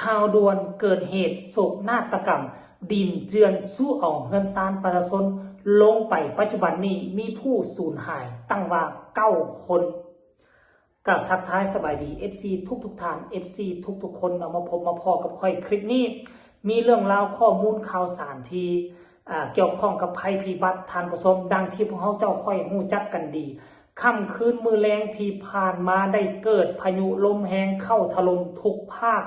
ຂ່າວດ່ວນເກີດເຫດໂສກນາດຕະກຳ ດິນເຈື່ອນຊຸເອົາເຮືອນຊານປະຊາຊົນລົງໄປ, ປັດຈຸບັນນີ້ມີຜູ້ສູນຫາຍຕັ້ງວ່າເກົ້າຄົນ. ກາບທັກທາຍສະບາຍດີ ເອັຟຊີ ທຸກໆທ່ານ ເອັຟຊີ ທຸກໆຄົນເນາະ, ມາພົບມາພໍ້ກັບຂ້ອຍຄລິບນີ້ ມີເລື່ອງລາວຂໍ້ມູນຂ່າວສານທີ່ ອ່າ ກ່ຽວຂ້ອງກັບໄພພິບັດ ທ່ານຜູ້ຊົມ, ດັ່ງທີ່ພວກເຮົາເຈົ້າຂ້ອຍຮູ້ຈັກກັນດີ. ຄ່ຳຄືນມື້ແລງທີ່ຜ່ານມາໄດ້ເກີດພາຍຸລົມແຮງເຂົ້າຖະຫຼົ່ມທຸກພາກ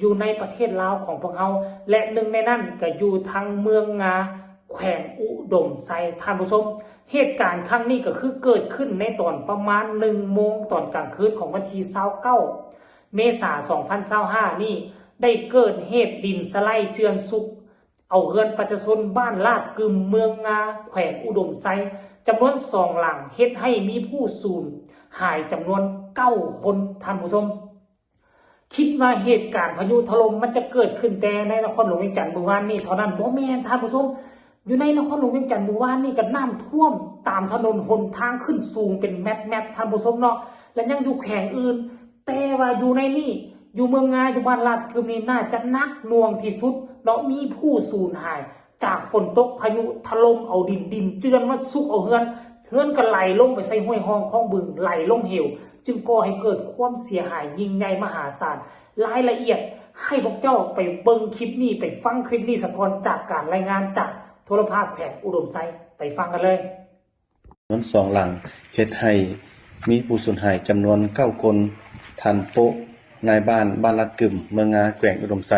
ຢູ່ໃນປະເທດລາວຂອງພວກເຮົາ ແລະ ໜຶ່ງໃນນັ້ນກໍຢູ່ທາງເມືອງງາ ແຂວງອຸດົມໄຊ ທ່ານຜູ້ຊົມ. ເຫດການຄັ້ງນີ້ກໍຄືເກີດຂຶ້ນໃນຕອນປະມານໜຶ່ງໂມງຕອນກາງຄືນຂອງວັນທີຊາວເກົ້າ ເມສາ ສອງພັນຊາວຫ້ານີ້ ໄດ້ເກີດເຫດດິນສະໄລເຈື່ອນຊຸ ເອົາເຮືອນປະຊາຊົນບ້ານລາດກຶມ ເມືອງງາ ແຂວງອຸດົມໄຊ ຈຳນວນສອງຫຼັງ, ເຮັດໃຫ້ມີຜູ້ສູນຫາຍຈຳນວນເກົ້າຄົນ, ທ່ານຜູ້ຊົມ. ຄິດວ່າເຫດການພາຍຸຖະຫຼົ່ມມັນຈະເກີດຂຶ້ນແຕ່ໃນນະຄອນຫຼວງວຽງຈັນມື້ວານນີ້ເທົ່ານັ້ນ, ບໍ່ແມ່ນ, ທ່ານຜູ້ຊົມ. ຢູ່ໃນນະຄອນຫຼວງວຽງຈັນມື້ວານນີ້ກໍນ້ຳຖ້ວມຕາມຖະໜົນຫົນທາງຂຶ້ນສູງເປັນແມັດໆ, ທ່ານຜູ້ຊົມເນາະ, ແລະ ຍັງຢູ່ແຂວງອື່ນ. ແຕ່ວ່າຢູ່ໃນນີ້ ຢູ່ເມືອງງາ ຢູ່ບ້ານລາດກຶມນີ້ ໜ້າຈະໜັກໜ່ວງທີ່ສຸດເນາະ, ມີຜູ້ສູນຫາຍຈາກຝົນຕົກພາຍຸຖະຫຼົ່ມເອົາດິນ, ດິນເຈື່ອນມາຊຸກເອົາເຮືອນ, ເຮືອນກໍໄຫຼລົງໄປໃສ່ຫ້ວຍຮ່ອງຂອງບຶງ, ໄຫຼລົງເຫວ, ຈຶ່ງກໍ່ໃຫ້ເກີດຄວາມເສຍຫາຍຍິ່ງໃຫຍ່ມະຫາສານ. ລາຍລະອຽດໃຫ້ພວກເຈົ້າໄປເບິ່ງຄລິບນີ້, ໄປຟັງຄລິບນີ້ສາກ່ອນ, ຈາກການລາຍງານຈາກໂທລະພາບແຂວງອຸດົມໄຊ, ໄປຟັງກັນເລີຍ. ຈຳນວນສອງຫຼັງ ເຮັດໃຫ້ມີຜູ້ສູນຫາຍຈຳນວນເກົ້າຄົນ. ທ່ານໂປະ ນາຍບ້ານ ບ້ານລາດກຶມ ເມືອງງາ ແຂວງອຸດົມໄຊ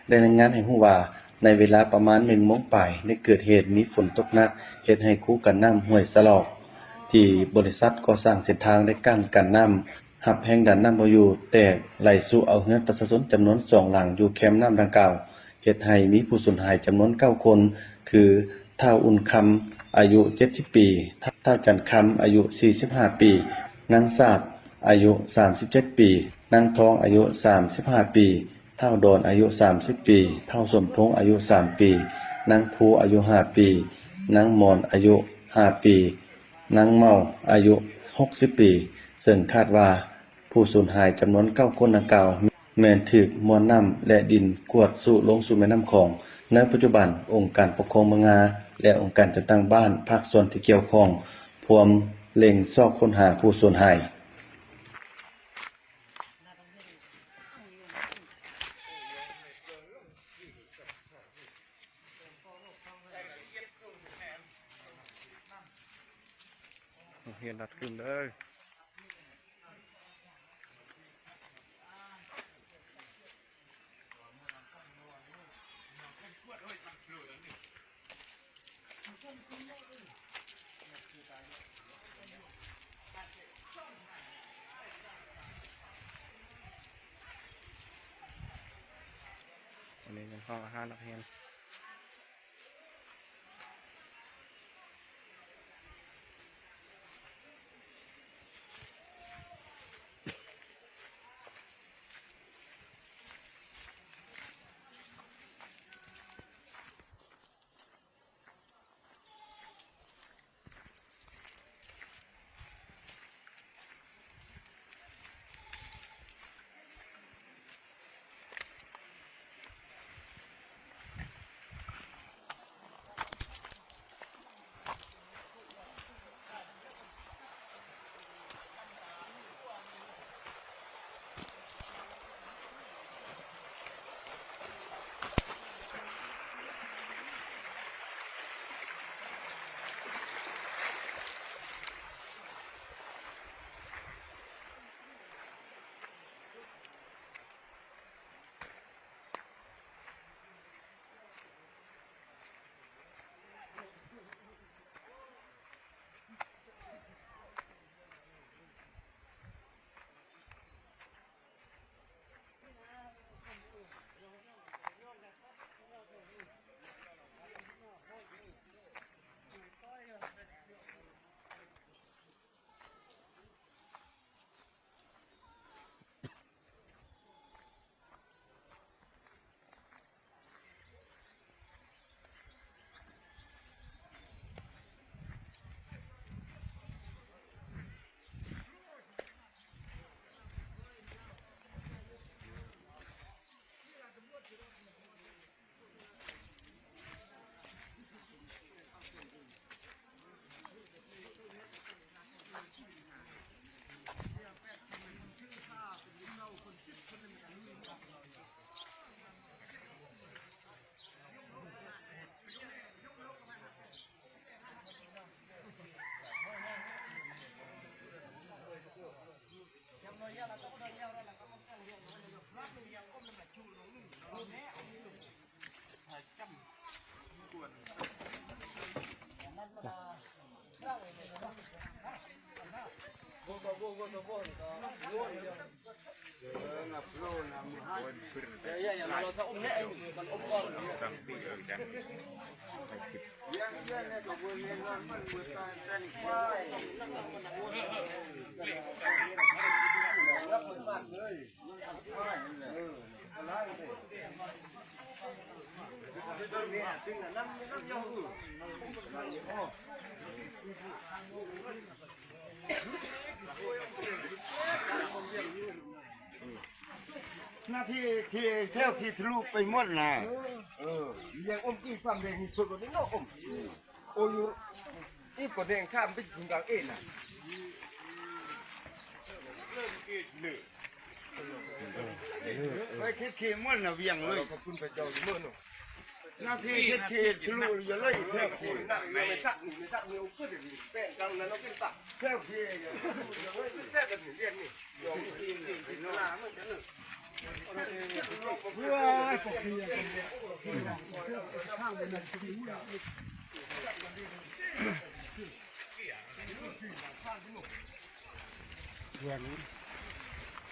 ໄດ້ລາຍງານໃຫ້ຮູ້ວ່າ ໃນເວລາປະມານໜຶ່ງໂມງປາຍ ໄດ້ເກີດເຫດມີຝົນຕົກໜັກ ເຮັດໃຫ້ຄູກັນນ້ຳຫ້ວຍສະຫຼອກ ທີ່ບໍລິສັດກໍ່ສ້າງເສັ້ນທາງໄດ້ກັ້ນກັນນ້ຳ ຮັບແຮງດັນນ້ຳບໍ່ຢູ່ ແຕກໄຫຼຊຸເອົາເຮືອນປະຊາຊົນຈຳນວນສອງຫຼັງຢູ່ແຄມນ້ຳດັ່ງກ່າວ. ເຮັດໃຫ້ມີຜູ້ສູນຫາຍຈຳນວນເກົ້າຄົນ ຄື ທ້າວອຸ່ນຄຳ ອາຍຸເຈັດສິບປີ, ທ້າວຈັນຄຳ ອາຍຸສີ່ສິບຫ້າປີ, ນາງສາດ ອາຍຸສາມສິບເຈັດປີ, ນາງທອງ ອາຍຸສາມສິບຫ້າປີ, ທ້າວດອນ ອາຍຸສາມສິບປີ, ທ້າວສົມພົງ ອາຍຸສາມປີ, ນາງພູ ອາຍຸຫ້າປີ, ນາງມອນ ອາຍຸຫ້າປີ, ນາງເມົາ ອາຍຸຫົກສິບປີ, ເຊິ່ງຄາດວ່າ ຜູ້ສູນຫາຍຈຳນວນເກົ້າຄົນດັ່ງກ່າວ ແມ່ນຖືກມວນນ້ຳ ແລະ ດິນກວາດຊຸລົງສູ່ແມ່ນ້ຳຂອງ. ໃນປັດຈຸບັນ, ອົງການປົກຄອງເມືອງງາ ແລະ ອົງການຈັດຕັ້ງບ້ານ, ພາກສ່ວນທີ່ກ່ຽວຂ້ອງ ພວມເລັ່ງຊອກຄົ້ນຫາຜູ້ສູນຫາຍ. ໂຮງຮຽນລັດກຶມເດີ. ອັນນີ້ເປັນຫ້ອງອາຫານນັກຮຽນ. ໂ ໜ້າທີ່ ທີ່ແຖວທີ່ທະລຸໄປໝົດນະ. ເອີ ລຽງອົມກີ້ຟັງເດ້ ມີສຸດບໍ່ໄດ້ເນາະອົມ. ໂອ້ຍ ອີກກໍແດງຂ້າມໄປເຖິງກາງເອນນະ. ໄປເຂດເຂດມ່ວນນະວຽງເລີຍ. ຂອບຄຸນພະເຈົ້າຢູ່ເມີເນາະ. ໜ້າທີ່ເຂດເຂດທະລຸຢູ່ເລີຍ. ແຖວເຂດ ແປງກາງນັ້ນເນາະ ເປັນປາກແຖວເຂດ ແຊບແບບນີ້ ວຽງນີ້.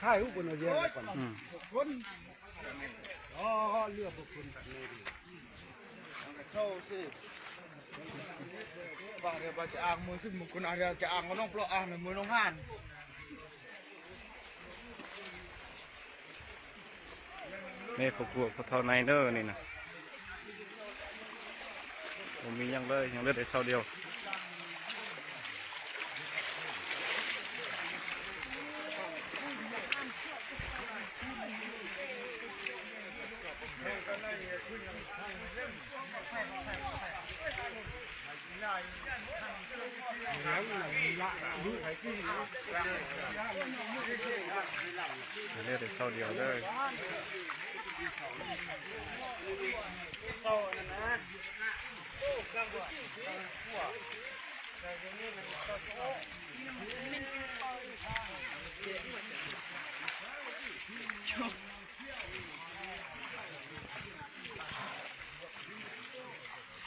ຖ່າຍຮູບເພິ່ນເອົາແຍກກັນ. ອືມ ຄົນ ອໍ ເຫຼືອພວກເພິ່ນກັນແນ່ດີ. ເຂົ້າຊິ ວ່າແລ້ວວ່າຈະອ້າງມື ຊຶ່ງບາງຄົນອາດຈະອ້າງວ່ານ້ອງເປາະ ອ້າງໃນມືນ້ອງຫານ. ນີ້ພວກ ພວກເຖົ້າໃນເດີນີ້ນະ. ບໍ່ມີຫຍັງເລີຍ ຍັງເຫຼືອແຕ່ເສົາດຽວ. ເຫຼືອແຕ່ເສົາດຽວເດີ.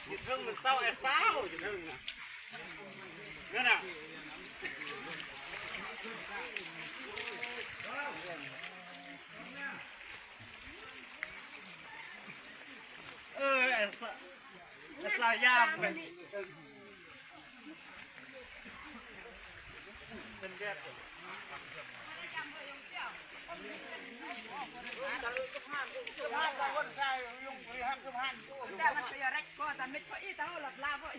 ຢູ່ເທິງມັນເຕົ້າແອເຕົ້າ ຢູ່ເທິງນະ ນັ້ນນະ. ເອີ ແອເຕົ້າ ແອເຕົ້າຢາມໄປ. ແຕ່ມັນກໍຢາກໄດ້ກໍຕາເມັດກໍອີຕາເຮົາລະບລາບໍ່.